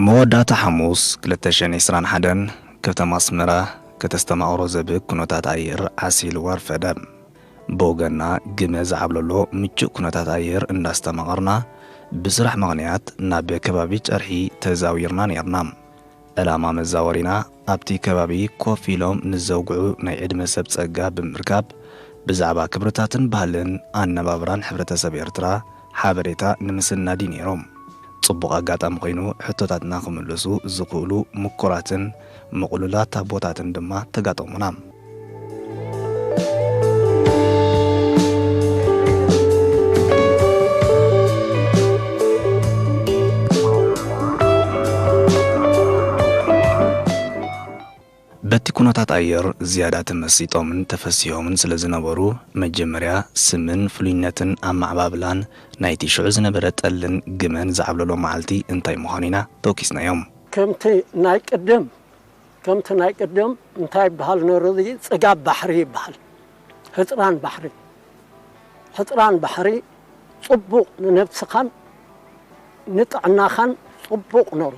መወዳእታ ሓሙስ ክልተ ሽሕን ዕስራን ሓደን ከተማ ኣስመራ ከተስተማቕሮ ዘብህግ ኩነታት ኣየር ዓሲልዋ ኣርፈደ። ብወገንና ግመ ዝዓብለሎ ምቹእ ኩነታት ኣየር እንዳስተማቐርና፣ ብስራሕ ምኽንያት ናብ ከባቢ ጨርሒ ተዛዊርና ነይርና። ዕላማ መዛወሪና ኣብቲ ከባቢ ኮፍ ኢሎም ንዘውግዑ ናይ ዕድመ ሰብ ጸጋ ብምርካብ፣ ብዛዕባ ክብርታትን ባህልን ኣነባብራን ሕብረተሰብ ኤርትራ ሓበሬታ ንምስናድ እዩ ነይሩ። ጽቡቕ ኣጋጣሚ ኮይኑ፣ ሕቶታትና ክምልሱ ዝኽእሉ ምኩራትን ምቕሉላት ኣቦታትን ድማ ተጋጠሙና። በቲ ኩነታት ኣየር ዝያዳ ተመሲጦምን ተፈሲሆምን ስለ ዝነበሩ፣ መጀመርያ ስምን ፍሉይነትን ኣመዓባብላን ናይቲ ሽዑ ዝነበረ ጠልን ግመን ዝዓብለሎ መዓልቲ እንታይ ምዃኑ ኢና ተወኪስናዮም። ከምቲ ናይ ቅድም፣ ከምቲ ናይ ቅድም እንታይ ይበሃል ነይሩ? እዚ ጽጋብ ባሕሪ ይበሃል። ህጽራን ባሕሪ። ሕጽራን ባሕሪ ጽቡቕ ንነብስኻን ንጥዕናኻን ጽቡቕ ነሩ።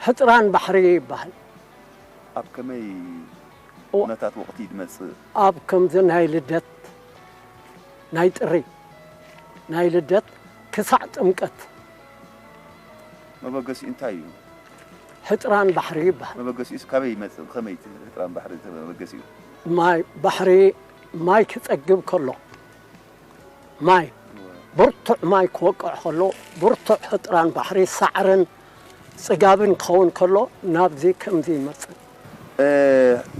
ሕጽራን ባሕሪ ይበሃል። ኣብ ከመይ እዋ- ኩነታት ወቕቲ ይመጽእ? ኣብ ከምዚ ናይ ልደት፣ ናይ ጥሪ፣ ናይ ልደት ክሳዕ ጥምቀት። መበገሲኡ እንታይ እዩ? ሕጽራን ባሕሪ ይበሃል። መበገሲኡስ ካበይ ይመጽእ? ብኸመይ እቲ ሕጽራን ባሕሪ መበገሲኡ? ማይ፣ ባሕሪ ማይ ክጸግብ ከሎ፣ ማይ፣ ብርቱዕ ማይ ክወቅዕ ከሎ፣ ብርቱዕ ሕጥራን ባሕሪ ሳዕርን ጽጋብን ክኸውን ከሎ፣ ናብዚ ከምዚ ይመጽእ። እ፣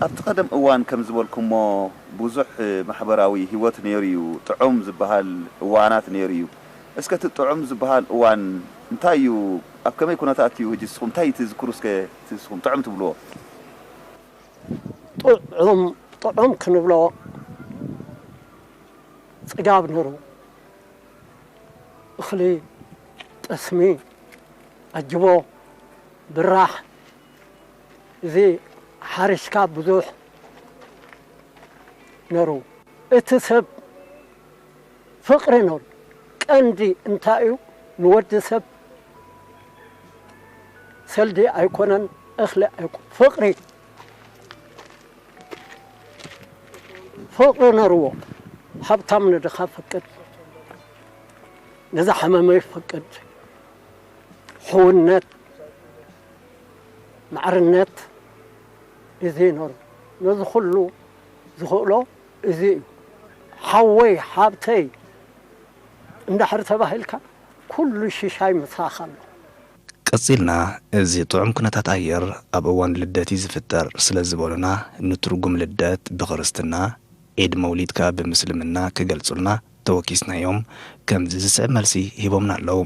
ኣብቲ ቀደም እዋን ከም ዝበልኩሞ፣ ብዙሕ ማሕበራዊ ህይወት ነይሩ እዩ። ጥዑም ዝበሃል እዋናት ነይሩ እዩ። እስከ እቲ ጥዑም ዝበሃል እዋን እንታይ እዩ? ኣብ ከመይ ኩነታት እዩ? ሕጂ ንስኹም እንታይ ትዝክሩ? እስከ እቲ ንስኹም ጥዑም ትብልዎ? ጥዑም፣ ጥዑም ክንብሎ ጽጋብ ነሩ። እኽሊ፣ ጠስሚ፣ ኣጅቦ፣ ብራሕ፣ እዚ ሓሪስካ ብዙሕ ነሩ። እቲ ሰብ ፍቕሪ ነሩ። ቀንዲ እንታይ እዩ? ንወዲ ሰብ ሰልዲ ኣይኮነን፣ እኽሊ ኣይኮ-፣ ፍቕሪ፣ ፍቕሪ ነርዎ። ሃብታም ንድኻ ፍቅድ፣ ንዝሓመመ ይፍቅድ፣ ሕውነት፣ ማዕርነት፣ እዚ ነሩ። ነዚ ኩሉ ዝኽእሎ እዚ እዩ። ሓወይ፣ ሓብተይ እንድሕር ተባሂልካ፣ ኩሉ ሽሻይ ምሳኻ ኣሎ። ቀጺልና፣ እዚ ጥዑም ኩነታት ኣየር ኣብ እዋን ልደት እዩ ዝፍጠር ስለ ዝበሉና፣ ንትርጉም ልደት ብኽርስትና፣ ዒድ መውሊድ ከኣ ብምስልምና ክገልጹልና ተወኪስናዮም፣ ከምዚ ዝስዕብ መልሲ ሂቦምና ኣለዉ።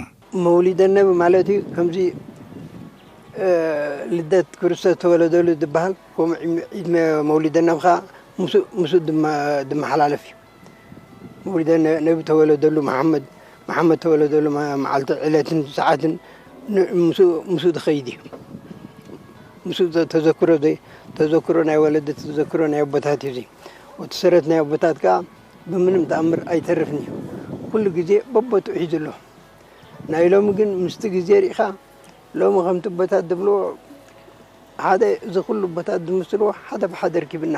መውሊደ ነቢ ማለት እዩ። ከምዚ፣ እ፣ ልደት ክርስቶስ ተወለደሉ ዝበሃል፣ ከምኡ ዒድ መ-፣ መውሊደ ነቢ ከኣ ምስኡ፣ ምስኡ ድማ፣ ዝመሓላለፍ እዩ። መውሊደ ነ-፣ ነቢ ተወለደሉ፣ መሓመድ፣ መሓመድ ተወለደሉ መ-፣ መዓልቲ፣ ዕለትን ሰዓትን ን-፣ ምስኡ፣ ምስኡ ዝኸይድ እዩ። ምስኡ ዘ-፣ ተዘክሮ ዘይ-፣ ተዘክሮ ናይ ወለዲ፣ ተዘክሮ ናይ ኣቦታት እዩ እዚ። ወቲ ሰረት ናይ ኣቦታት ከኣ ብምንም ተኣምር ኣይተርፍን እዩ። ኩሉ ግዜ በቦትኡ ሒዙ ኣሎ። ናይ ሎሚ ግን ምስቲ ግዜ ርኢኻ፣ ሎሚ ከምቲ ኣቦታት ዝብልዎ፣ ሓደ እዚ ኩሉ ኣቦታት ዝምስልዎ ሓደ ብሓደ ርኪብና።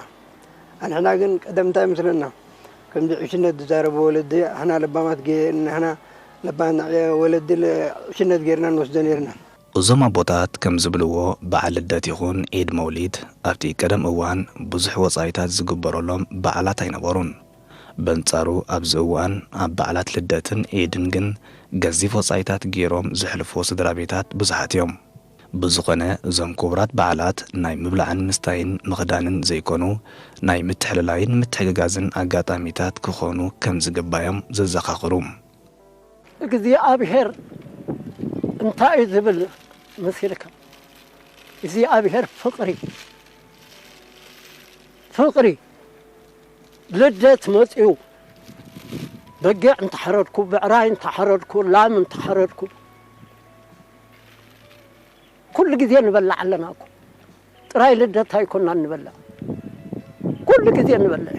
ኣንሕና ግን ቀደም እንታይ ይመስለና? ከምዚ ዕሽነት ዝዛረቡ ወለዲ፣ ኣሕና ለባማት ገ-፣ ንሕና ለባማት ወለዲ ለ-፣ ዕሽነት ጌርና ንወስዶ ኔርና። እዞም ኣቦታት ከም ዝብልዎ፣ በዓል ልደት ይኹን ዒድ መውሊድ ኣብቲ ቀደም እዋን ብዙሕ ወጻኢታት ዝግበረሎም በዓላት ኣይነበሩን። በንጻሩ ኣብዚ እዋን ኣብ በዓላት ልደትን ዒድን ግን ገዚፍ ወጻኢታት ገይሮም ዘሕልፍዎ ስድራ ቤታት ብዙሓት እዮም። ብዝኾነ እዞም ክቡራት በዓላት ናይ ምብላዕን ምስታይን ምኽዳንን ዘይኮኑ ናይ ምትሕልላይን ምትሕግጋዝን ኣጋጣሚታት ክኾኑ ከም ዝግባዮም ዘዘኻኽሩ። እግዚኣብሔር እንታይ እዩ ዝብል መሲልካ? እግዚኣብሔር ፍቕሪ፣ ፍቕሪ። ልደት መጺኡ፣ በጊዕ እንተሓረድኩ፣ ብዕራይ እንተሓረድኩ፣ ላም እንተሓረድኩ፣ ኩሉ ግዜ ንበልዕ ኣለና እኮ። ጥራይ ልደት ኣይኮናን ንበልዕ፣ ኩሉ ግዜ ንበልዕ።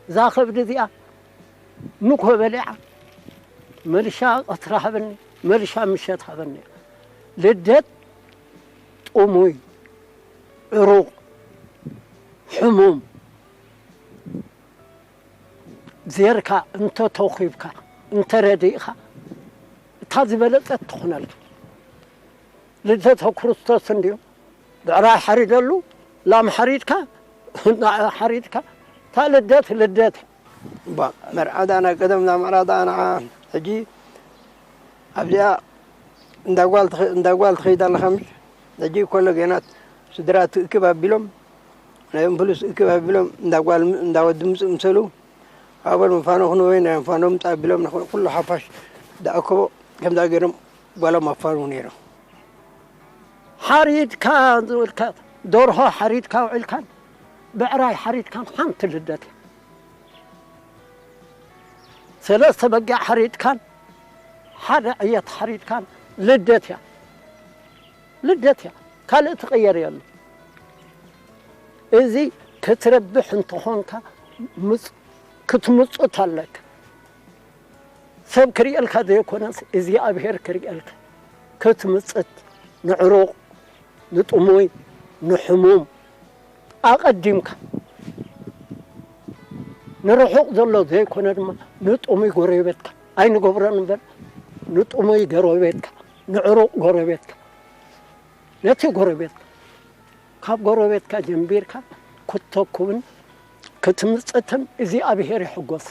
እዛ ከብዲ እዚኣ ንግሆ በሊዓ፣ መልሻ ቀትሪ ሃበኒ፣ መልሻ ምሸት ሃበኒ። ልደት ጥሙይ፣ ዕሩቕ፣ ሕሙም ዜርካ እንተ ተኺብካ፣ እንተ ረዲእካ፣ እታ ዝበለጸት ትኾነልካ። ልደተ ክርስቶስ እንድዩ። ብዕራይ ሓሪደሉ፣ ላም ሓሪድካ፣ ሓሪድካ፣ እታ ልደት ልደት። እባ መርዓ ደኣ ናይ ቀደም እዛ መርዓ ደኣ ንዓ ሕጂ ኣብዚኣ እንዳ ጓል ትኸ-፣ እንዳ ጓል ትኸይድ ኣለኻ ምሽ? ሕጂ ከሎ ገና ስድራ ትእክብ ኣቢሎም፣ ናይ እንፍሉስ እክብ ኣቢሎም እንዳ ጓል ም-፣ እንዳ ወዲ ምጽእ ምሰሉ፣ ኣብኦም ፋኖ ክንወይ ናይ ፋኖ ምጻእ ኣቢሎም ንኹ-፣ ኩሉ ሓፋሽ ዝኣከቦ ከምዛ ገይሮም ጓሎም ኣፋንዉ ነይሮም። ሓሪድካ ዝብልካ፣ ደርሆ ሓሪድካ ውዒልካን ብዕራይ ሓሪድካን ሓንቲ ልደት እያ። ሰለስተ በጊዕ ሓሪድካን ሓደ ዕየት ሓሪድካን ልደት እያ። ልደት እያ። ካልእ ትቕየር የሉ። እዚ ክትረብሕ እንተኾንካ ምጽ-፣ ክትምጽት ኣለካ። ሰብ ክርእየልካ ዘይኮነስ እግዚኣብሔር ክርእየልካ ክትምጽት፣ ንዕሩቕ፣ ንጥሙይ፣ ንሕሙም ኣቐዲምካ፣ ንርሑቕ ዘሎ ዘይኮነ ድማ ንጥሙይ ጎረቤትካ ኣይንገብሮን እምበር፣ ንጥሙይ ጎረቤትካ፣ ንዕሩቕ ጎረቤትካ፣ ነቲ ጎረቤትካ፣ ካብ ጎረቤትካ ጀምቢርካ ክትተኩብን ክትምጽትን እግዚኣብሔር ይሕጎስ።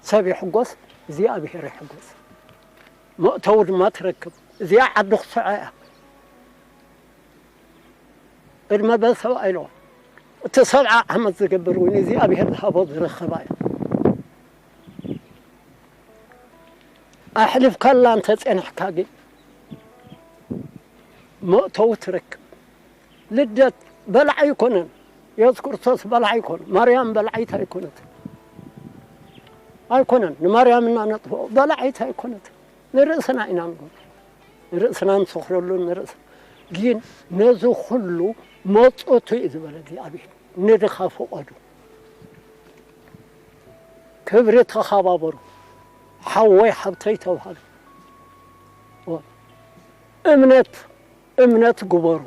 ሰብ ይሕጎስ፣ እግዚኣብሔር ይሕጎስ። መእተዊ ድማ ትረክብ። እዚኣ ዓዲ ክስዖ እያ። ዕድመ በል ሰብኣ ኢልዋ። እቲ ሰብዓ ዓመት ዝገብር እውን እግዚኣብሔር ዝሃቦ ዝረኸባ እያ። ኣሕሊፍካላ እንተ ጸኒሕካ ግን መእተዊ ትረክብ። ልደት በላዕ ኣይኮነን። የሱስ ክርስቶስ በላዕ ኣይኮነ። ማርያም በላዒት ኣይኮነት። ኣይኮነን። ንማርያም እናነጥፍኦ በላዒት ኣይኮነት። ንርእስና ኢና ንገብሮ። ንርእስና ንሰኽረሉ ንርእስ-፣ ግን ነዚ ኩሉ መጽቱ እዩ ዝበለ እግዚኣብሔር። ንድኻ ፍቐዱ። ክብሪ ተኸባበሩ። ሓወይ ሓብተይ ተባሃሉ። እምነት፣ እምነት ግበሩ።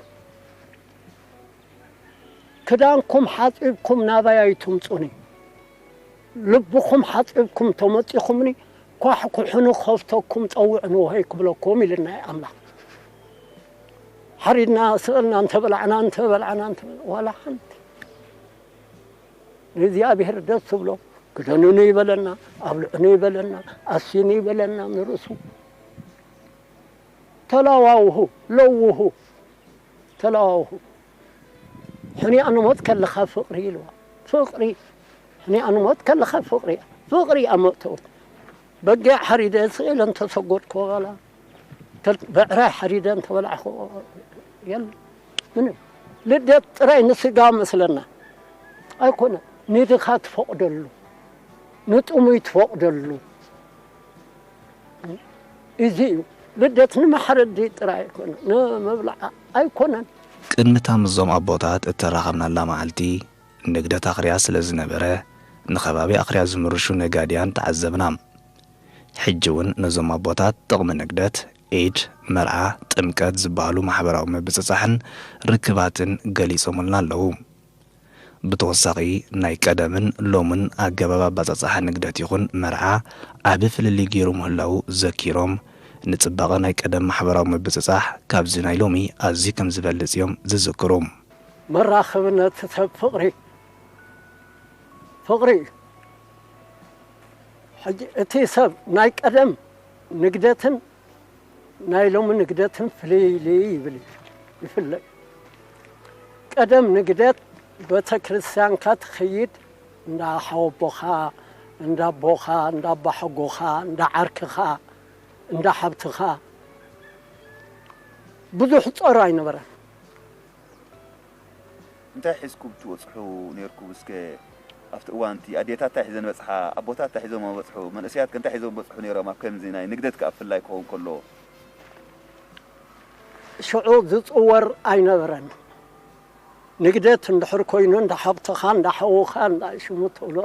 ክዳንኩም ሓጺብኩም ናባይ ኣይትምጹኒ። ልብኹም ሓጺብኩም ተመጺኹምኒ፣ ኳሕኩሑኒ፣ ከፍተኩም፣ ጸውዕኒ፣ ወሀይ ክብለኩም ኢልና እዩ ኣምላኽ። ሓሪድና፣ ስእልና፣ እንተበላዕና፣ እንተበላዕና፣ እንተ-፣ ዋላ ሓንቲ። ንእግዚኣብሔር ደስ ትብሎ፣ ክደኑኒ ይበለና፣ ኣብልዑኒ ይበለና፣ ኣስዩኒ ይበለና ንርእሱ። ተለዋውሁ፣ ለውሁ፣ ተለዋውሁ። ሕኒኣ ንሞት ከለኻ ፍቕሪ ኢልዋ። ፍቕሪ። ሕኒኣ ንሞት ከለኻ ፍቕሪ እያ። ፍቕሪ እያ መእተዊት። በጊዕ ሓሪደ ስቕ ኢለ እንተሰጎድኩ ዋላ፣ ተል-፣ ብዕራይ ሓሪደ እንተበላዕኹ የለ። ምንም። ልደት ጥራይ ንስጋ መስለና። ኣይኮነ። ንድኻ ትፈቕደሉ። ንጥሙይ ትፈቕደሉ። እዚ እዩ። ልደት ንመሓረዲ ጥራይ ኣይኮነ። ንምብላዕ ኣይኮነን። ቅድሚ እታ ምስዞም ኣቦታት እተራኸብናላ መዓልቲ፣ ንግደት ኣኽርያ ስለ ዝነበረ፣ ንኸባቢ ኣኽርያ ዝምርሹ ነጋድያን ተዓዘብና። ሕጂ እውን ነዞም ኣቦታት ጥቕሚ ንግደት፣ ዒድ፣ መርዓ፣ ጥምቀት ዝበሃሉ ማሕበራዊ ምብጽጻሕን ርክባትን ገሊጾምልና ኣለዉ። ብተወሳኺ፣ ናይ ቀደምን ሎምን ኣገባብ ኣባጻጽሓ ንግደት ይኹን መርዓ ዓቢ ፍልልይ ገይሩ ምህላዉ ዘኪሮም፣ ንጽባቐ ናይ ቀደም ማሕበራዊ ምብጽጻሕ ካብዚ ናይ ሎሚ ኣዝዩ ከም ዝበልጽ እዮም ዝዝክሩ። መራኸቢ ነቲ ሰብ ፍቕሪ፣ ፍቕሪ እዩ። ሕጂ እቲ ሰብ ናይ ቀደም ንግደትን ናይ ሎሚ ንግደትን ፍልይ ኢሉ ይብል እዩ፣ ይፍለ እዩ። ቀደም ንግደት ቤተ ክርስቲያንካ ትኸይድ፣ እንዳ ሓወቦኻ፣ እንዳ ኣቦኻ፣ እንዳ ኣባሓጎኻ፣ እንዳ ዓርክኻ፣ እንዳ ሓብትኻ፣ ብዙሕ ጾር ኣይነበረን። እንታይ ሒዝኩም ትወጽሑ ነይርኩም? እስከ ኣብቲ እዋን እቲ ኣዴታት እንታይ ሒዘን በጽሓ፣ ኣቦታት እንታይ ሒዞም በጽሑ፣ መንእሰያት ከ እንታይ ሒዞም በጽሑ ነይሮም? ኣብ ከምዚ ናይ ንግደት ከኣ ብፍላይ ክኸውን ከሎ። ሽዑ ዝጽወር ኣይነበረን። ንግደት እንድሕር ኮይኑ እንዳ ሓብትኻ፣ እንዳ ሓውኻ፣ እንዳ ሽሙ ትብሎ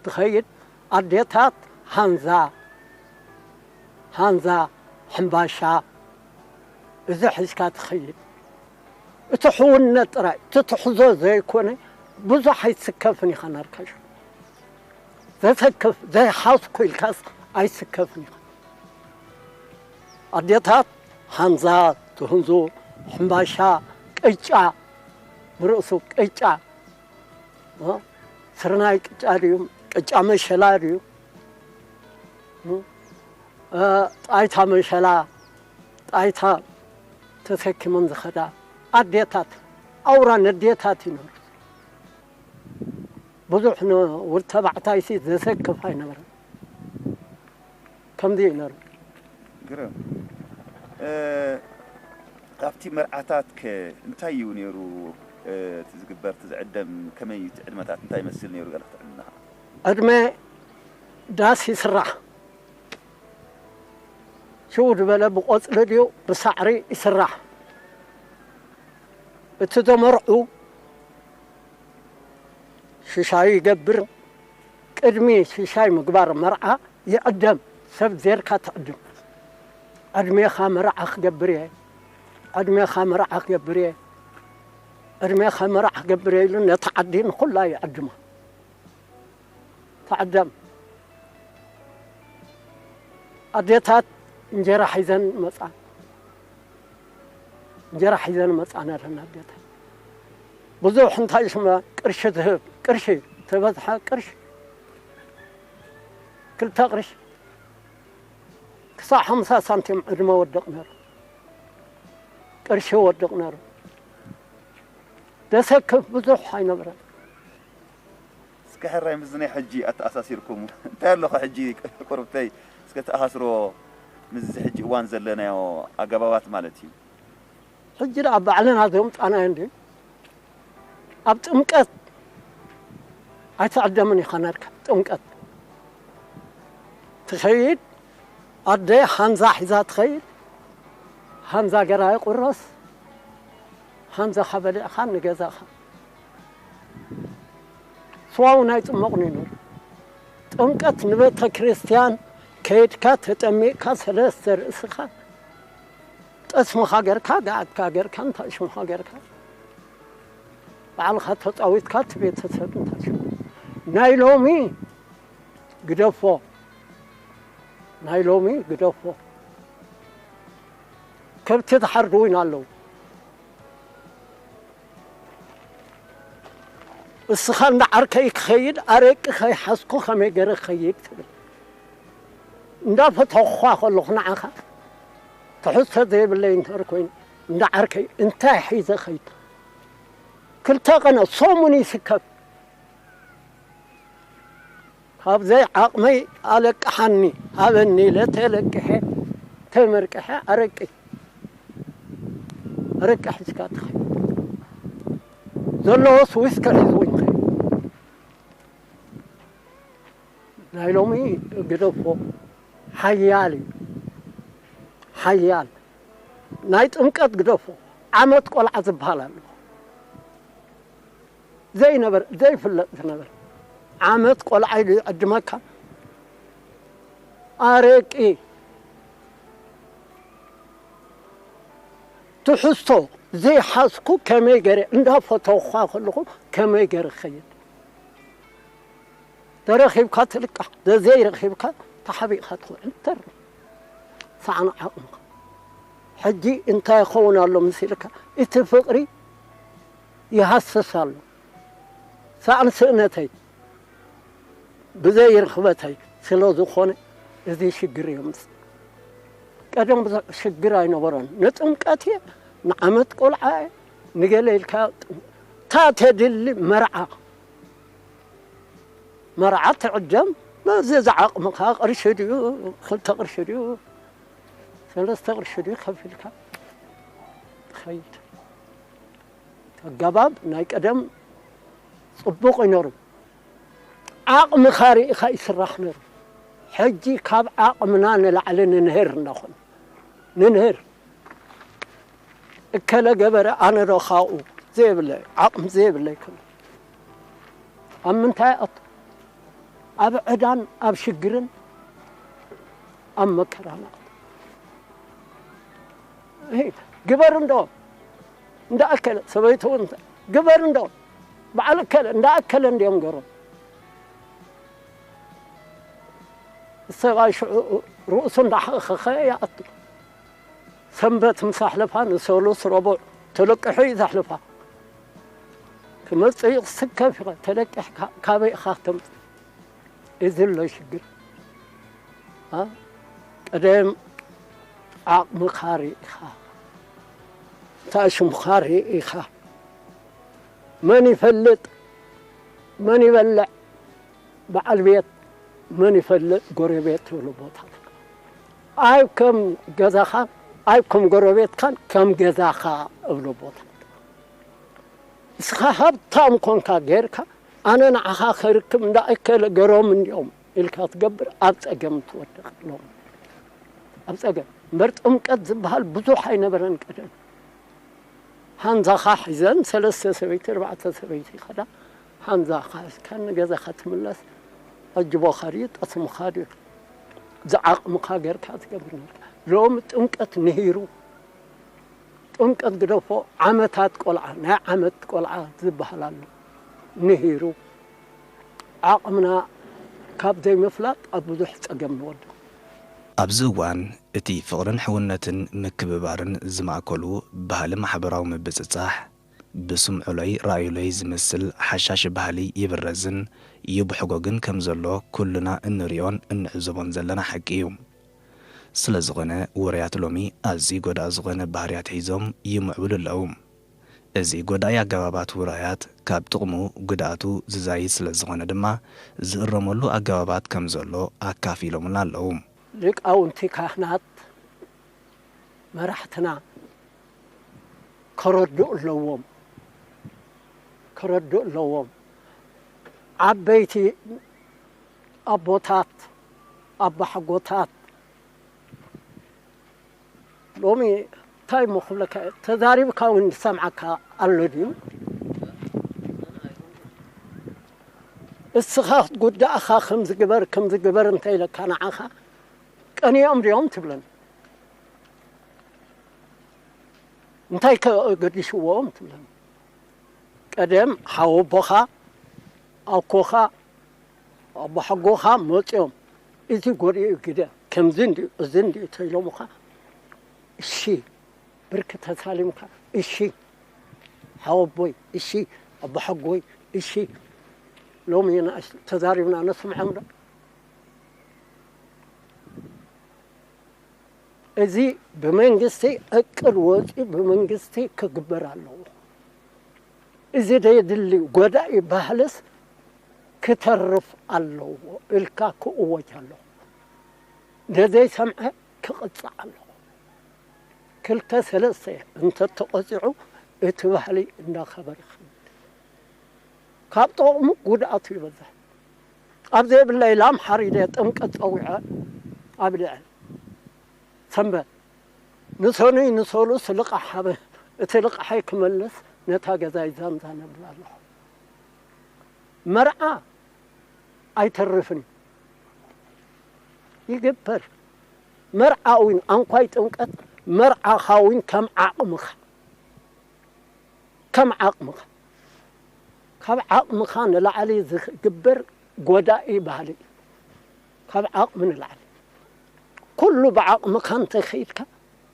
ትኸይድ። ኣዴታት ሃንዛ፣ ሃንዛ፣ ሕምባሻ፣ እዚ ሒዝካ ትኸይድ። እቲ ሕውነት ጥራይ፣ እቲ ትሕዞ ዘይኮነ፣ ብዙሕ ኣይትስከፍን ኢኻ ናርካሽ። ዘሰክፍ፣ ዘይሓዝኩ ኢልካስ ኣይትስከፍን ኢኻ። ኣዴታት፣ ሃንዛ፣ ትህንዙ፣ ሕምባሻ፣ ቅጫ፣ ብርእሱ ቅጫ፣ እ? ስርናይ ቅጫ ድዩ? ቅጫ መሸላ ድዩ? እ? እ፣ ጣይታ መሸላ፣ ጣይታ ተሰኪመን ዝኸዳ ኣዴታት፣ ኣውራ ነዴታት ይነሩ። ብዙሕ ንውድ ተባዕታይሲ ዘሰክፍ ኣይነበረን። ከምዚ እዩ ነሩ። ግርም። እ፣ ኣብቲ መርዓታት ከ እንታይ እዩ ነይሩ? እ፣ እቲ ዝግበር፣ እቲ ዝዕደም፣ ከመይ እዩ እቲ ዕድመታት፣ እንታይ ይመስል ነይሩ? ገለ ክትዕልልና? ዕድመ ዳስ ይስራሕ። ሽው ዝበለ ብቆጽሊ ድዩ ብሳዕሪ ይስራሕ። እቲ ዘመርዑ ሽሻይ ይገብር። ቅድሚ ሽሻይ ምግባር መርዓ ይዕደም። ሰብ ዜርካ ትዕድም። ዕድሜኻ መርዓ ክገብር እየ፣ ዕድሜኻ መርዓ ክገብር እየ፣ ዕድሜኻ መርዓ ክገብር እየ ኢሉ ነቲ ዓዲ ንኹላ ይዕድማ። ትዕደም። ኣዴታት እንጀራ ሒዘን መጻ፣ እንጀራ ሒዘን መጻ ነረን ኣዴታት። ብዙሕ እንታይ ሽመ ቅርሺ ትህብ፣ ቅርሺ ተበዝሐ ቅርሺ፣ ክልተ ቅርሺ ክሳዕ ሓምሳ ሳንቲም ዕድመ ወድቕ ነሩ። ቅርሺ ወድቕ ነሩ። ደሰክፍ ብዙሕ ኣይነበረን። እስከ ሕራይ ምስዚ ናይ ሕጂ ኣተኣሳሲርኩም እንታይ ኣለኹ ሕጂ ቁርብተይ እስከ ተኣሳስሮ ምስዚ ሕጂ እዋን ዘለናዮ ኣገባባት ማለት እዩ። ሕጂ ደኣ ባዕልና ዘምጻናዮ እንዲ ኣብ ጥምቀት ኣይትዕደምን ኢኻ ነርካ። ጥምቀት ትኸይድ ኣደ ሃንዛ ሒዛ ትኸይድ። ሃንዛ ገራ ይቁረስ። ሃንዛኻ በሊዕኻ ንገዛኻ። ስዋ እውን ኣይጽመቑን እዩ ነሩ። ጥምቀት ንቤተ ክርስቲያን ከይድካ ተጠሚቕካ ሰለስተ ርእስኻ ጠስምኻ ገርካ፣ ገዓትካ ገርካ፣ እንታይ ሽምኻ ገርካ፣ ባዕልኻ ተጻዊትካ፣ እቲ ቤተሰብ እንታይ ሽሙ። ናይ ሎሚ ግደፎ፣ ናይ ሎሚ ግደፎ። ከብቲ ዝሓርዱ እውን ኣለዉ። እስኻ እንዳ ዓርከይ ክኸይድ ኣረቂ ከይሓዝኩ ከመይ ገይረ ክኸይድ ትብል። እንዳፈተኹኻ ከለኹ ንዓኻ ትሕዝቶ ዘይብለይ እንተር ኮይኑ እንዳ ዓርከይ እንታይ ሒዘ ኸይድ? ክልተ ቀነ ሰሙን ይስከፍ። ካብ ዘይዓቕመይ ኣለቅሓኒ ሃበኒ ኢለ ተለቂሐ ተመርቅሐ ኣረቂ ኣረቂ ሒዝካ ትኸይድ። ዘለዎስ ዊስከ ሒዝዎ ይኸይድ። ናይ ሎሚ ግደፎ ሓያል እዩ። ሓያል ናይ ጥምቀት ግደፎ ዓመት ቆልዓ ዝበሃል ኣሎ። ዘይነበር ዘይፍለጥ ዝነበር ዓመት ቆልዓ ኢሉ ይዕድመካ። ኣረቂ ትሕዝቶ ዘይሓዝኩ ከመይ ገይረ እንዳፈተውኳ ከለኹ ከመይ ገይረ ክኸይድ? ተረኺብካ ትልቃሕ፣ ተዘይረኺብካ ተሓቢእካ ትውዕል። ተር ሳዕን ዓቕምኻ። ሕጂ እንታይ ይኸውን ኣሎ መሲልካ? እቲ ፍቕሪ ይሃስስ ኣሎ። ሳዕን ስእነተይ ብዘይ ርኽበተይ ስለ ዝኾነ እዚ ሽግር የምጽእ። ቀደም ብዙሕ ሽግር ኣይነበሮን። ንጥምቀት እየ፣ ንዓመት ቆልዓ እየ፣ ንገለ ኢልካ እታ ተድሊ መርዓ፣ መርዓ ትዕደም፣ በዚ ዝዓቕምኻ ቅርሺ ድዩ፣ ክልተ ቅርሺ ድዩ፣ ሰለስተ ቅርሺ ድዩ ከፊልካ ትኸይድ። ኣገባብ ናይ ቀደም ጽቡቕ እዩ ነሩ። ዓቕምኻ ርኢኻ ይስራሕ ነሩ። ሕጂ ካብ ዓቕምና ንላዕሊ ንንህር እንዳኾነ። ንንህር። እከለ ገበረ ኣነ ዶ ካብኡ ዘይብለይ፣ ዓቕሚ ዘይብለይ ከሎ። ኣብ ምንታይ ኣቱ? ኣብ ዕዳን ኣብ ሽግርን ኣብ መከራን ኣቱ። እሂ፣ ግበር እንዶ እንዳኣከለ፣ ሰበይቱ እውን ግበር እንዶ በዓል እከለ እንዳኣከለ እንዲኦም ገሮም። ሰብኣይ ሽዑ ርእሱ እንዳሓኸኸ ይኣቱ። ሰንበት ምስ ኣሕለፋ ንሰሉስ ረቡዕ ተለቂሑ እዩ ዘሕልፋ። ክመጽእ እዩ ክስከፍ ኢኻ፣ ተለቂሕካ ካበይ ኢኻ ክተምጽእ? እዚ ኣሎ ሽግር። አ? ቀደም ዓቕምኻ ርኢኻ፣ እንታይ ሽምኻ ርኢኻ፣ መን ይፈልጥ፣ መን ይበልዕ፣ በዓል ቤት መን ይፈልጥ፣ ጎረቤት ትብሎ ቦታ። ኣይ ከም ገዛኻ፣ ኣይ ከም ጎረቤትካን ከም ገዛኻ እብሎ ቦታ። ንስኻ ሃብታም ኮንካ ጌርካ፣ ኣነ ንዓኻ ክርክብ እንዳ እከለ ገሮም እንዲኦም ኢልካ ትገብር፣ ኣብ ጸገም ትወድቕ ሎም። ኣብ ጸገም። እምበር ጥምቀት ዝበሃል ብዙሕ ኣይነበረን ቀደም። ሓንዛኻ ሒዘን ሰለስተ ሰበይቲ፣ ኣርባዕተ ሰበይቲ ይኸዳ። ሓንዛኻ ሒዝካ ንገዛኻ ትምለስ። ኣጅቦኻ ድዩ፣ ጠስምኻ ድዩ፣ ዝዓቕምኻ ጌርካ ትገብር ነርካ። ሎሚ ጥምቀት ንሂሩ። ጥምቀት ግደፎ፣ ዓመታት ቆልዓ፣ ናይ ዓመት ቆልዓ ዝበሃል ኣሎ። ንሂሩ። ዓቕምና ካብ ዘይምፍላጥ ኣብ ብዙሕ ጸገም ንወድቕ። ኣብዚ እዋን እቲ ፍቕርን ሕውነትን ምክብባርን ዝማእከሉ ባህሊ ማሕበራዊ ምብጽጻሕ፣ ብስምዑለይ ርኣዩለይ ዝመስል ሓሻሽ ባህሊ ይብረዝን ይብሕጎግን ከም ዘሎ ኩልና እንርእዮን እንዕዘቦን ዘለና ሓቂ እዩ። ስለ ዝኾነ፣ ውሩያት ሎሚ ኣዝዩ ጎዳኢ ዝኾነ ባህርያት ሒዞም ይምዕብሉ ኣለዉ። እዚ ጎዳኢ ኣገባባት ውራያት ካብ ጥቕሙ ጉድኣቱ ዝዛይድ ስለ ዝኾነ ድማ፣ ዝእረመሉ ኣገባባት ከም ዘሎ ኣካፊሎምና ኣለዉ። ሊቃውንቲ ካህናት መራሕትና ከረድኡ ኣለዎም፣ ከረድኡ ኣለዎም። ዓበይቲ ኣቦታት፣ ኣቦሓጎታት፣ ሎሚ እንታይ እሞ ክብለካ እየ? ተዛሪብካ እውን ዝሰምዓካ ኣሎ ድዩ? እስኻ ክትጉዳእኻ ከምዚ ግበር፣ ከምዚ ግበር እንተ ኢለካ ንዓኻ ቀኒኦም ድዮም ትብለኒ? እንታይ ከ ገዲሽዎም ትብለኒ? ቀደም ሓወቦኻ፣ ኣኮኻ፣ ኣቦሓጎኻ መጺኦም፣ "እዚ ጎዲኡ ግደ፣ ከምዚ እንድዩ፣ እዚ እንድዩ" ተኢሎምኻ፣ እሺ፣ ብርኪ ተሳሊምካ፣ እሺ፣ ሓወቦይ፣ እሺ፣ ኣቦሓጎይ፣ እሺ። ሎሚ ንኣሽ-፣ ተዛሪብና ነስምዖም ዶ? እዚ ብመንግስቲ ዕቅድ ወፂኡ ብመንግስቲ ክግበር ኣለዎ። እዚ ዘየድሊ ጎዳኢ ባህልስ ክተርፍ ኣለዎ ኢልካ ክእወጅ ኣለዎ። ነዘይሰምዐ ክቕፃዕ ኣለዎ። ክልተ ሰለስተ እንተተቐፂዑ እቲ ባህሊ እንዳኸበረ ይኸይድ። ካብ ጥቕሙ ጉድኣቱ ይበዝሕ። ኣብ ዘይብለይ ላም ሓሪደ ጥምቀት ጸዊዐ ኣብሊዐ። ሰንበት ንሰኑይ ንሰሉስ ልቓሕ ሃበ። እቲ ልቓሐይ ክመልስ ነታ ገዛይ ዛምዛ ነብል ኣለኹ። መርዓ ኣይተርፍን ይግበር። መርዓ እውን ኣንኳይ ጥምቀት መርዓኻ እውን ከም ዓቕምኻ፣ ከም ዓቕምኻ። ካብ ዓቕምኻ ንላዕሊ ዝግበር ጎዳኢ ባህሊ እዩ። ካብ ዓቕሚ ንላዕሊ። ኩሉ ብዓቕምኻ እንተኸይድካ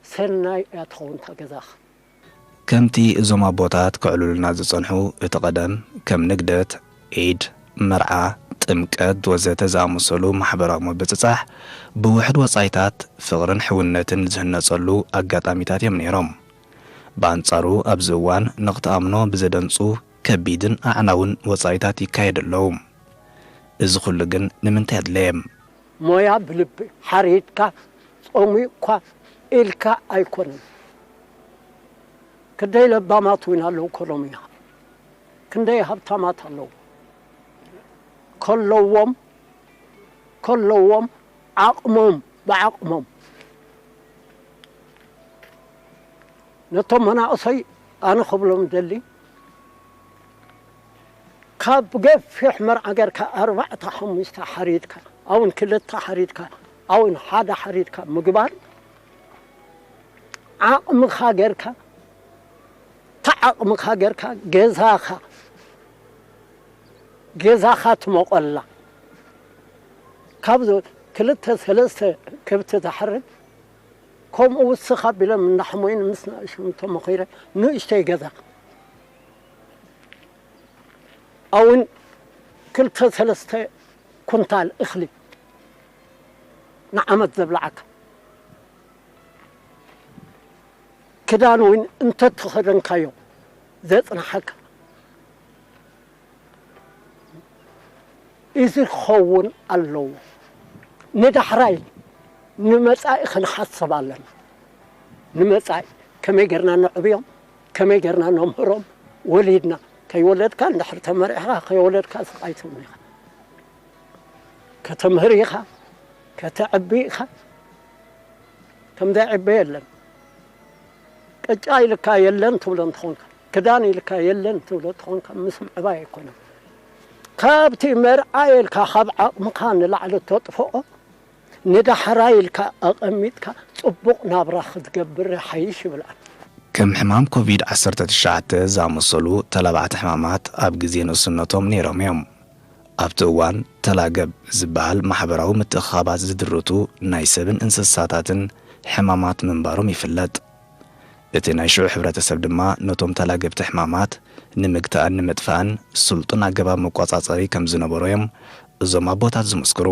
ሰናይ እያ ትኸውን እታ ገዛኻ። ከምቲ እዞም ኣቦታት ከዕልሉልና ዝጸንሑ፣ እቲ ቀደም ከም ንግደት፣ ዒድ፣ መርዓ፣ ጥምቀት ወዘተ ዝኣመሰሉ ማሕበራዊ ምብጽጻሕ ብውሑድ ወጻኢታት ፍቕርን ሕውነትን ዝህነጸሉ ኣጋጣሚታት እዮም ነይሮም። ብኣንጻሩ ኣብዚ እዋን ንኽትኣምኖ ብዘደንጹ ከቢድን ኣዕናውን ወጻኢታት ይካየዱ ኣለዉ። እዚ ኩሉ ግን ንምንታይ ኣድለየ? ሞያ ብልቢ ሓሪድካ ጾሚቕኳ ኢልካ ኣይኮነን። ክንደይ ለባማት እውን ኣለዉ ኮሎምያ። ክንደይ ሃብታማት ኣለዉ። ከለዎም፣ ከለዎም ዓቕሞም፣ ብዓቕሞም ነቶም መናእሰይ ኣነ ክብሎም ደሊ፣ ካብ ገፊሕ መርዓ ጌርካ ኣርባዕተ ሓሙሽተ ሓሪድካ፣ ኣውን ክልተ ሓሪድካ፣ ኣውን ሓደ ሓሪድካ ምግባር ዓቕምኻ ጌርካ፣ እታ ዓቕምኻ ጌርካ ገዛኻ፣ ገዛኻ ትሞቐላ። ካብ ዝ-፣ ክልተ ሰለስተ ከብቲ ዝሓርድ፣ ከምኡ ውስኽ ኣቢሎም እንዳሕሞይን ምስ ንእሽቶም ተመኺረ ንእሽተይ ገዛ። ኣውን ክልተ ሰለስተ ኩንታል እኽሊ ንዓመት ዘብልዓካ። ክዳን እውን እንተተኸደንካዮ ዘጽንሓካ። እዚ ክኸውን ኣለዎ። ንዳሕራይ ንመጻኢ ክንሓስብ ኣለና። ንመጻኢ ከመይ ጌርና ነዕብዮም፣ ከመይ ጌርና ነምህሮም፣ ወሊድና ከይወለድካ እንድሕር ተመሪዕኻ ከይወለድካ ስቓይ ትብሉ ኢኻ። ከተምህር ኢኻ፣ ከተዕቢ ኢኻ። ከም ዘይዕበ የለን። ቅጫ ኢልካ የለን ትብሎ እንተኾንካ፣ ክዳን ኢልካ የለን ትብሎ እንተኾንካ፣ ምስ ምዕባይ ኣይኮነን። ካብቲ መርኣየልካ ካብ ዓቕምኻ ንላዕሊ ተጥፍኦ፣ ንዳሕራይ ኢልካ ኣቐሚጥካ ጽቡቕ ናብራ ክትገብር ይሓይሽ ይብል ኣነ። ከም ሕማም ኮቪድ ዓሰርተ ትሽዓተ ዝኣመሰሉ ተላባዕቲ ሕማማት ኣብ ግዜ ንእስነቶም ነይሮም እዮም። ኣብቲ እዋን ተላገብ ዝበሃል ማሕበራዊ ምትእኽኻባት ዝድርቱ ናይ ሰብን እንስሳታትን ሕማማት ምንባሮም ይፍለጥ። እቲ ናይ ሽዑ ሕብረተሰብ ድማ ነቶም ተላገብቲ ሕማማት ንምግታእን ንምጥፋእን ስልጡን ኣገባብ መቆጻጸሪ ከም ዝነበሮ እዮም እዞም ኣቦታት ዝምስክሩ።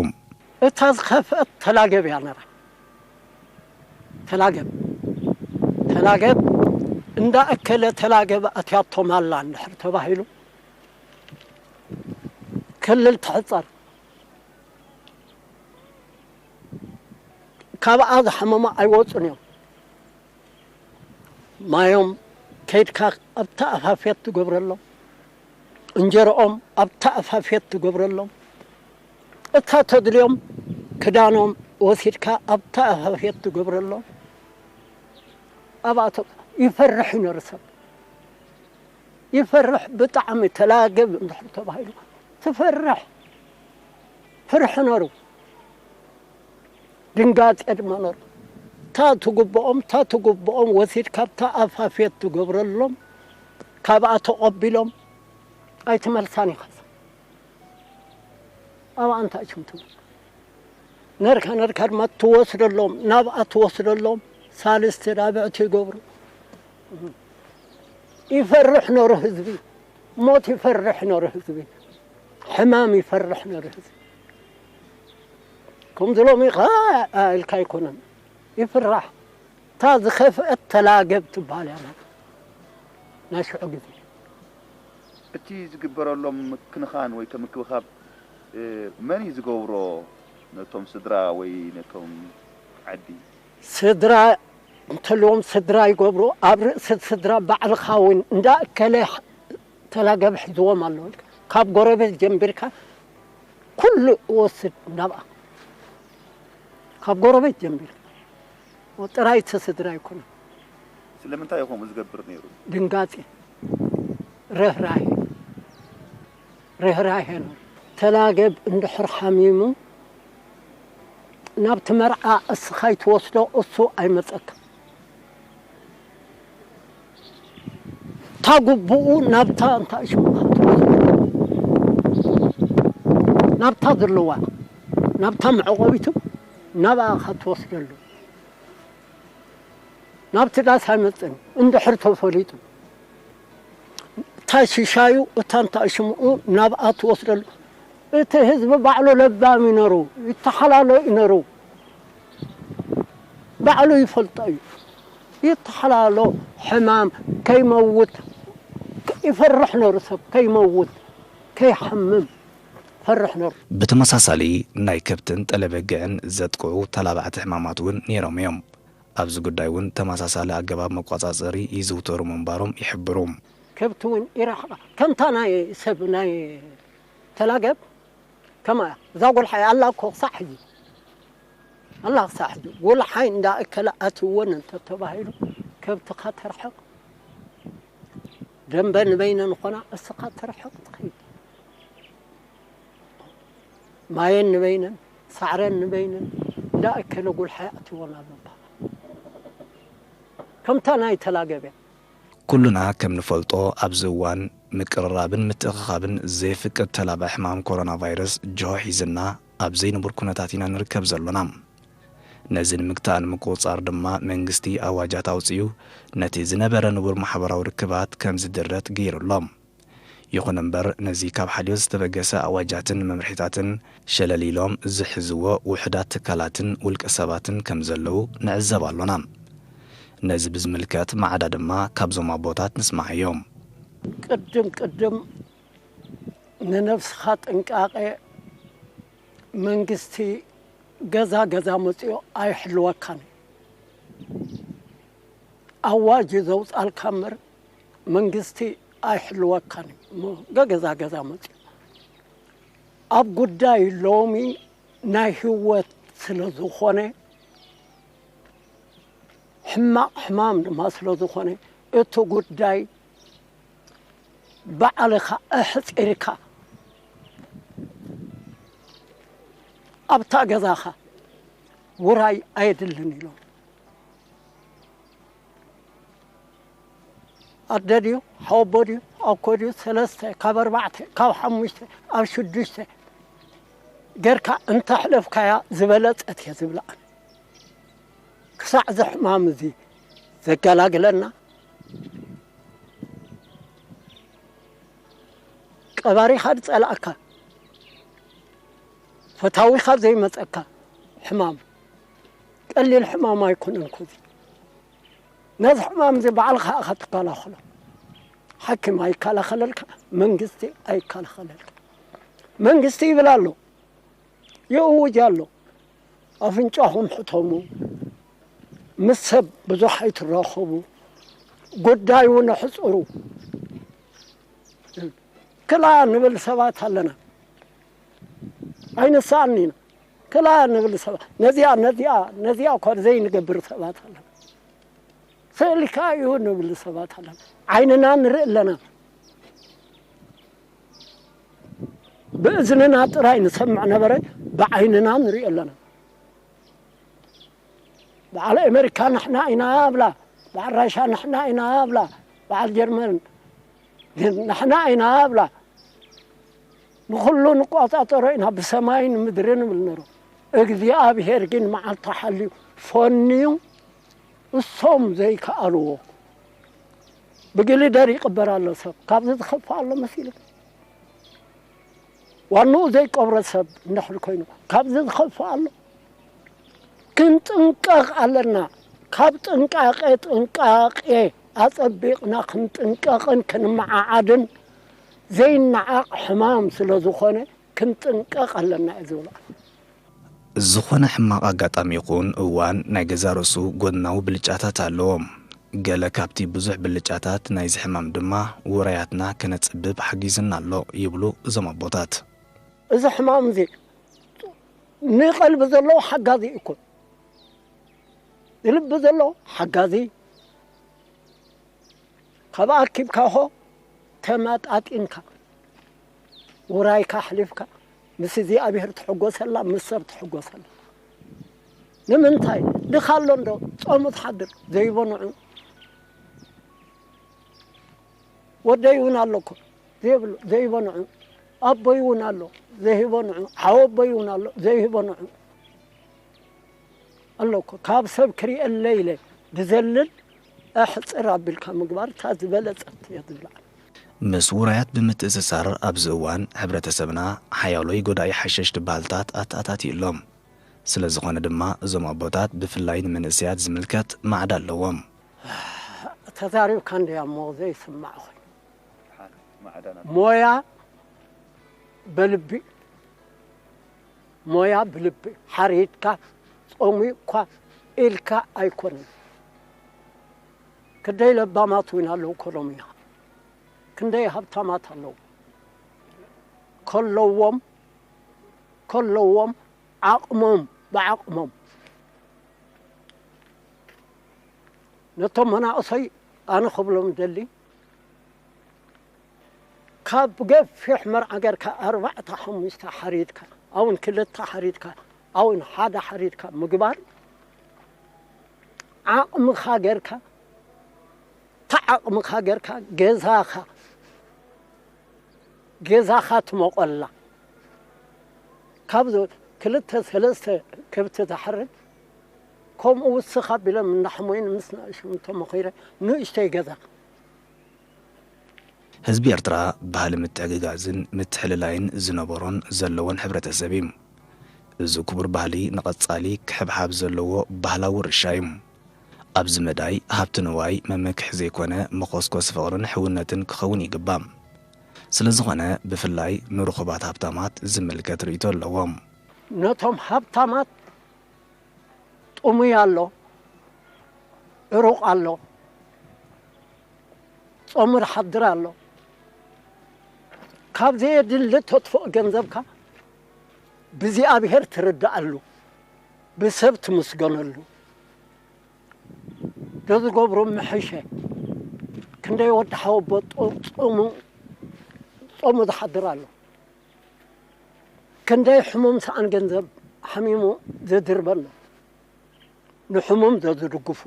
እታ ዝኸፍአት ተላገብ እያ ነራ። ተላገብ፣ ተላገብ እንዳ እከለ ተላገብ ኣትያቶም ኣላ እንድሕር ተባሂሉ ክልል ትሕጸር። ካብኣ ዝሓመሙ ኣይወጹን እዮም። ማዮም ከይድካ ኣብታ ኣፋፍየት ትገብረሎም፣ እንጀርኦም ኣብታ ኣፋፍየት ትገብረሎም፣ እታ ተድልዮም ክዳኖም ወሲድካ ኣብታ ኣፋፍየት ትገብረሎም። ኣብኣቶም ይፈርሕ እዩ ነሩ ሰብ። ይፈርሕ ብጣዕሚ ተላገብ እንድሕር ተባሂሉ ትፈርሕ። ፍርሒ ነሩ። ድንጋጼ ድማ ነሩ። እታ ትግብኦም፣ እታ ትግብኦም ወሲድ ካብታ ኣፋፍየት ትገብረሎም፣ ካብኣ ተቐቢሎም ኣይትመልሳን ኢኻ። ኣብኣ እንታይ ሽም ትብል? ነርካ ነርካ ድማ ትወስደሎም፣ ናብኣ ትወስደሎም፣ ሳልስቲ ራብዕቲ ይገብሩ። ይፈርሕ ነሩ ህዝቢ፣ ሞት ይፈርሕ ነሩ ህዝቢ፣ ሕማም ይፈርሕ ነሩ ህዝቢ። ከምዚ ሎሚ ኸ ኢልካ ኣይኮነን፣ ይፍራሕ። እታ ዝኸፍአት ተላገብ ትበሃል እያ ናይ ሽዑ ግዜ። እቲ ዝግበረሎም ምክንኻን ወይ ከምክብኻብ፣ እ፣ መን እዩ ዝገብሮ? ነቶም ስድራ ወይ ነቶም ዓዲ? ስድራ እንተለዎም ስድራ ይገብሩ። ኣብ ርእሲ ስድራ ባዕልኻ እውን እንዳ እከለ ተላገብ ሒዝዎም ኣለዉ። ካብ ጎረቤት ጀምቢርካ ኩሉ እወስድ ናብኣ። ካብ ጎረቤት ጀምቢርካ። ጥራይ እቲ ስድራ ኣይኮነን። ስለምንታይ እዩ ከምኡ ዝገብር ነይሩ? ድንጋጼ፣ ርህራሄ፣ ርህራሄ ነው። ተላገብ እንድሕር ሓሚሙ ናብቲ መርዓ እስኻ ኣይትወስዶ፣ እሱ ኣይመጸካ። እታ ግቡኡ ናብታ እንታይ ሽሙ ኢኻ ትወስዶ? ናብታ ዘለዋ፣ ናብታ መዕቆቢቱ፣ ናብኣ ኢኻ ትወስደሉ። ናብቲ ዳስ ኣይመጽእን፣ እንድሕር ተፈሊጡ። እታ ሽሻዩ፣ እታ እንታይ ሽምኡ ናብኣ ትወስደሉ። እቲ ህዝቢ ባዕሉ ለባም ይነሩ፣ ይተሓላሎ ይነሩ። ባዕሉ ይፈልጦ እዩ። ይተሓላሎ፣ ሕማም ከይመውት ይፈርሕ ነሩ፣ ሰብ ከይመውት፣ ከይሓምም ፈርሕ ነሩ። ብተመሳሳሊ ናይ ከብትን ጠለበግዕን ዘጥቅዑ ተላባዕቲ ሕማማት እውን ነይሮም እዮም። ኣብዚ ጉዳይ እውን ተመሳሳሊ ኣገባብ መቆጻጸሪ ይዝውተሩ ምንባሮም ይሕብሩ። ከብቲ እውን ይረሕቓ። ከምታ ናይ ሰብ ናይ ተላገብ ከምኣ እያ። እዛ ጎልሓ እያ ኣላ እኮ ክሳዕ ሕጂ። ኣላ ክሳዕ ሕጂ። ጎልሓይ እንዳ እከለ ኣትወን እንተተባሂሉ ከብትኻ ትርሕቕ። ደንበ ንበይነን ኾና እስኻ ትርሕቕ ትኸይድ። ማየን ንበይነን፣ ሳዕረን ንበይነን፣ እንዳ እከለ ጉልሓ ይኣትወን ኣሎ ይበሃል። ከምታ ናይ ተላገበ። ኩሉና ከም ንፈልጦ ኣብዚ እዋን ምቅርራብን ምትእኽኻብን ዘየፍቅድ ተላባዒ ሕማም ኮሮና ቫይረስ ጅሆ ሒዝና ኣብ ዘይንቡር ኩነታት ኢና ንርከብ ዘሎና። ነዚ ንምግታእ ንምቁጽጻር ድማ መንግስቲ ኣዋጃት ኣውጺኡ ነቲ ዝነበረ ንቡር ማሕበራዊ ርክባት ከም ዝድረት ገይሩ ኣሎ። ይኹን እምበር ነዚ ካብ ሓልዮት ዝተበገሰ ኣዋጃትን መምርሒታትን ሸለል ኢሎም ዝሕዝዎ ውሑዳት ትካላትን ውልቀ ሰባትን ከም ዘለዉ ንዕዘብ ኣሎና። ነዚ ብዝምልከት ማዕዳ ድማ ካብዞም ኣቦታት ንስማዓዮም። ቅድም ቅድም ንነብስኻ ጥንቃቄ መንግስቲ ገዛ ገዛ መፅዮ ኣይሕልወካን። ኣዋጅ ዘውፃልካ እምበር መንግስቲ ኣይሕልወካን እሞ ገገዛ ገዛ መፅዮ ኣብ ጉዳይ ሎሚ ናይ ህይወት ስለ ዝኾነ ሕማቕ ሕማም ድማ ስለ ዝኾነ እቲ ጉዳይ ባዕልኻ ኣሕፂርካ ኣብታ ገዛኻ ውራይ ኣየድልን ኢሎም። ኣደ ድዩ ሓወቦ ድዩ ኣኮ ድዩ ሰለስተ ካብ ኣርባዕተ ካብ ሓሙሽተ ኣብ ሽዱሽተ ጌርካ እንተሕለፍካያ ዝበለጸት እየ ዝብላ። ክሳዕ እዚ ሕማም እዚ ዘገላግለና ቀባሪኻ ዝጸላእካ ፈታዊኻ ዘይመጸካ ሕማም ቀሊል ሕማም ኣይኮነን እኮ እዚ። ነዚ ሕማም እዚ ባዕልኻ ኢኻ ትከላኸሎ። ሓኪም ኣይከላኸለልካ፣ መንግስቲ ኣይከላኸለልካ። መንግስቲ ይብል ኣሎ፣ ይእውጅ ኣሎ። ኣፍንጫኹም ሕተሙ፣ ምስ ሰብ ብዙሕ ኣይትራኸቡ፣ ጉዳይ እውን ኣሕፅሩ። ክላ ንብል ሰባት ኣለና፣ ኣይንሰኣን ኢና። ክላ ንብል ሰባት ነዚኣ ነዚኣ ነዚኣ እኳ ዘይንገብር ሰባት ኣለና። ስእልካ እዩ ንብል ሰባት ኣለና። ዓይንና ንርኢ ኣለና። ብእዝንና ጥራይ ንሰምዕ ነበረ፣ ብዓይንና ንርኢ ኣለና። በዓል ኣሜሪካ ንሕና ኢና ብላ፣ በዓል ራሻ ንሕና ኢና ብላ፣ በዓል ጀርመን ግን ንሕና ኢና ብላ። ንኹሉ ንቋጻጸሮ ኢና ብሰማይን ምድርን ንብል ነሮ። እግዚኣብሔር ግን መዓልቲ ሓልዩ ፈንዩ እሶም ዘይከኣልዎ ብግሊደር ይቕበር ኣሎ ሰብ። ካብዚ ዝኸፍእ ኣሎ መሲልካ? ዋንኡ ዘይቀብሮ ሰብ እንድሕር ኮይኑ ካብዚ ዝኸፍእ ኣሎ? ክንጥንቀቕ ኣለና። ካብ ጥንቃቄ ጥንቃቄ ኣጸቢቕና ክንጥንቀቕን ክንመዓዓድን ዘይነዓቕ ሕማም ስለ ዝኾነ ክንጥንቀቕ ኣለና እየ ዝብሎ። ዝኾነ ሕማቕ ኣጋጣሚ ይኹን እዋን ናይ ገዛ ርእሱ ጎድናዊ ብልጫታት ኣለዎ። ገለ ካብቲ ብዙሕ ብልጫታት ናይዚ ሕማም ድማ ውራያትና ከነጽብብ ሓጊዙና ኣሎ ይብሉ እዞም ኣቦታት። እዚ ሕማም እዚ ንቐልቢ ዘለዎ ሓጋዚ እኮ፣ ንልቢ ዘለዎ ሓጋዚ፣ ካብ ኣኪብካ ኾ ተመጣጢንካ ውራይካ ኣሕሊፍካ ምስ እግዚኣብሔር ትሕጎሰላ፣ ምስ ሰብ ትሕጎሰላ። ንምንታይ ድኻ ኣሎ እንዶ ጾሙ ትሓድር ዘይበንዑ? ወደይ እውን ኣሎ እኮ ዘይብሉ ዘይበንዑ፣ ኣቦይ እውን ኣሎ ዘይበንዑ፣ ሓወቦይ እውን ኣሎ ዘይበንዑ። ኣሎ እኮ ካብ ሰብ ክሪኤለይ ኢለ ድዘልል ኣሕፅር ኣቢልካ ምግባር እታ ዝበለፀት እየ ዝብላ። ምስ ውራያት ብምትእስሳር ኣብዚ እዋን ሕብረተሰብና ሓያሎይ ጎዳኢ ሓሸሽቲ ባህልታት ኣተኣታትዩ ኣሎ። ስለ ዝኾነ ድማ እዞም ኣቦታት ብፍላይ ንመንእሰያት ዝምልከት ማዕዳ ኣለዎም። ተዛሪብካ እንድያ እሞ ዘይስማዕ ኾይኑ ሞያ በልቢ ሞያ ብልቢ ሓሪድካ ጾሙ እኳ ኢልካ ኣይኮነን። ክንደይ ለባማት እውን ኣለዉ ኮሎምያ፣ ክንደይ ሃብታማት ኣለዉ። ከለዎም ከለዎም ዓቕሞም ብዓቕሞም ነቶም መናእሰይ ኣነ ክብሎም ደሊ ካብ ገፊሕ መርዓ ጌርካ ኣርባዕተ ሓሙሽተ ሓሪድካ ኣውን ክልተ ሓሪድካ ኣውን ሓደ ሓሪድካ ምግባር ዓቕምኻ ጌርካ ብዓቕምኻ ጌርካ ገዛኻ፣ ገዛኻ ትሞቐላ። ካብ ዝ-፣ ክልተ ሰለስተ ከብቲ ዝሓርድ፣ ከምኡ ውስኽ ኣቢሎም እንዳሕሞይን ምስ ንእሽቶም ተመኺረ ንእሽተይ ገዛ። ህዝቢ ኤርትራ ባህሊ ምትሕግጋዝን ምትሕልላይን ዝነበሮን ዘለዎን ሕብረተሰብ እዩ። እዚ ክቡር ባህሊ ንቐጻሊ ክሕብሓብ ዘለዎ ባህላዊ ውርሻ እዩ። ኣብዚ መዳይ ሃብቲ ንዋይ መመክሒ ዘይኮነ መኾስኮሲ ፍቕርን ሕውነትን ክኸውን ይግባእ። ስለ ዝኾነ ብፍላይ ንርኹባት ሃብታማት ዝምልከት ርእይቶ ኣለዎም። ነቶም ሃብታማት ጥሙይ ኣሎ፣ ዕሩቕ ኣሎ፣ ጾሙ ዝሓድር ኣሎ። ካብ ዘየድሊ ተጥፍኦ ገንዘብካ ብእግዚኣብሔር ትርድኣሉ፣ ብሰብ ትምስገነሉ። ዘዝገብሮ ምሕሸ። ክንደይ ወዲ ሓወቦ ጾ-፣ ጾሙ፣ ጾሙ ዝሓድር ኣሎ። ክንደይ ሕሙም ሰኣን ገንዘብ ሓሚሙ ዘድርበ ኣሎ። ንሕሙም ዘዝድግፉ፣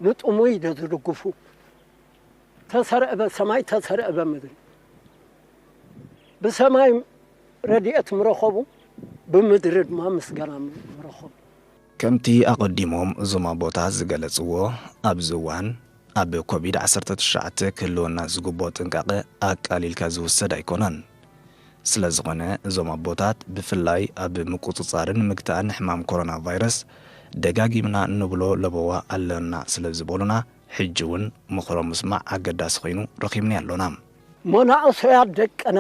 ንጥሙይ ዘዝድግፉ። ተሰርዕበ ሰማይ፣ ተሰርዕበ ምድሪ። ብሰማይ ረድኤት ምረኸቡ፣ ብምድሪ ድማ ምስጋና ምረኸቡ። ከምቲ ኣቐዲሞም እዞም ኣቦታት ዝገለጽዎ፣ ኣብዚ እዋን ኣብ ኮቪድ ዓሰርተ ትሽዓተ ክህልወና ዝግብኦ ጥንቃቐ ኣቃሊልካ ዝውሰድ ኣይኮነን። ስለ ዝኾነ፣ እዞም ኣቦታት ብፍላይ ኣብ ምቁጽጻርን ምግታእን ሕማም ኮሮና ቫይረስ ደጋጊምና እንብሎ ለበዋ ኣለና ስለ ዝበሉና፣ ሕጂ እውን ምኽሮም ምስማዕ ኣገዳሲ ኮይኑ ረኺብናዮ ኣሎና። መናእሰያት ደቅና፣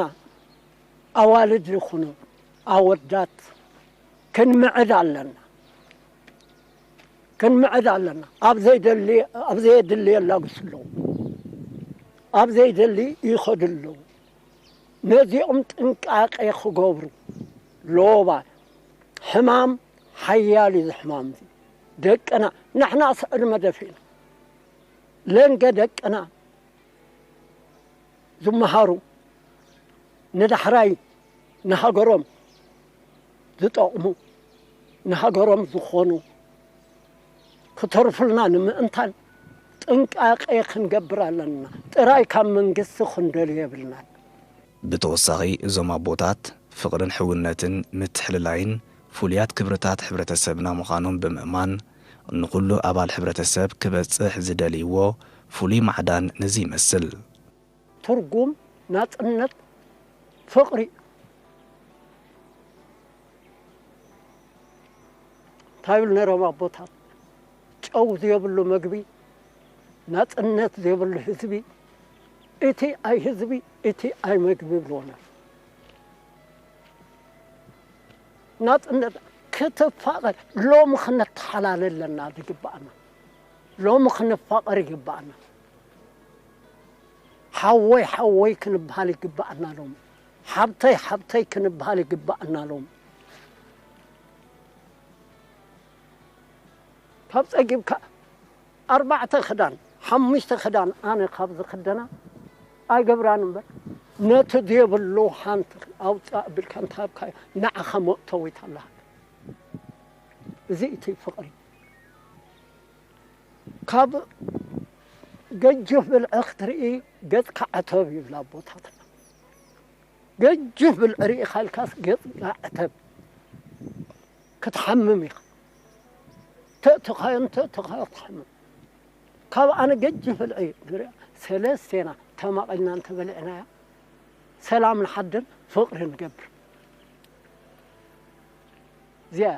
ኣዋልድ ይኹኑ ኣወዳት፣ ክንምዕድ ኣለና። ክንምዕድ ኣለና። ኣብ ዘይደሊ-፣ ኣብ ዘየድሊ የላግሱ ኣለዉ። ኣብ ዘይደሊ ይኸዱ ኣለዉ። ነዚኦም ጥንቃቄ ክገብሩ። ሎባ ሕማም ሓያል እዩ፣ እዚ ሕማም እዚ። ደቅና፣ ንሕናስ ዕድመ ደፊእና። ለንገ ደቅና ዝመሃሩ፣ ንዳሕራይ ንሃገሮም ዝጠቕሙ፣ ንሃገሮም ዝኾኑ ክተርፉልና ንምእንታን ጥንቃቄ ክንገብር ኣለና። ጥራይ ካብ መንግስቲ ክንደልዮ የብልናን። ብተወሳኺ፣ እዞም ኣቦታት ፍቕርን ሕውነትን ምትሕልላይን ፍሉያት ክብርታት ሕብረተሰብና ምዃኖም ብምእማን፣ ንኹሉ ኣባል ሕብረተሰብ ክበጽሕ ዝደልይዎ ፍሉይ ማዕዳን ነዚ ይመስል። ትርጉም ናጽነት ፍቕሪ። እንታይ ይብሉ ነይሮም ኣቦታት? ጨው ዘይብሉ መግቢ፣ ናጽነት ዘይብሉ ህዝቢ፣ እቲ ኣይ ህዝቢ፣ እቲ ኣይ መግቢ ይብልዎ ነይሮም። ናጽነት ክትፋቐር፣ ሎሚ ክንተሓላለ ኣለና ዝግባኣና። ሎሚ ክንፋቐር ይግባኣና። ሓወይ ሓወይ ክንበሃል ይግባኣና ሎሚ። ሓብተይ ሓብተይ ክንበሃል ይግባኣና ሎሚ። ካብ ጸጊብካ ኣርባዕተ ክዳን፣ ሓሙሽተ ክዳን ኣነ ካብ ዝኽደና ኣይገብራን እምበር፣ ነቲ ዘይብሉ ሓንቲ ኣውጽእ ኣቢልካ እንተሃብካዮ፣ ንዓኻ መእተዊት ኣለሃካ። እዚ እቲ ፍቕሪ። ካብ ገጅፍ ብልዒ ክትርኢ ገጽካ ዕተብ ይብላ ኣቦታትና። ገጅፍ ብልዒ ርኢኻ ኢልካስ ገጽካ ዕተብ። ክትሓምም ኢኻ። ተእትኻዮ እንተእትኻዮ ክትሓምም። ካብ ኣነ ገጅፍ ብልዒ ንሪኣ፣ ሰለስቴና ተማቒልና እንተበሊዕናያ፣ ሰላም ንሓድር፣ ፍቕሪ ንገብር። እዚኣ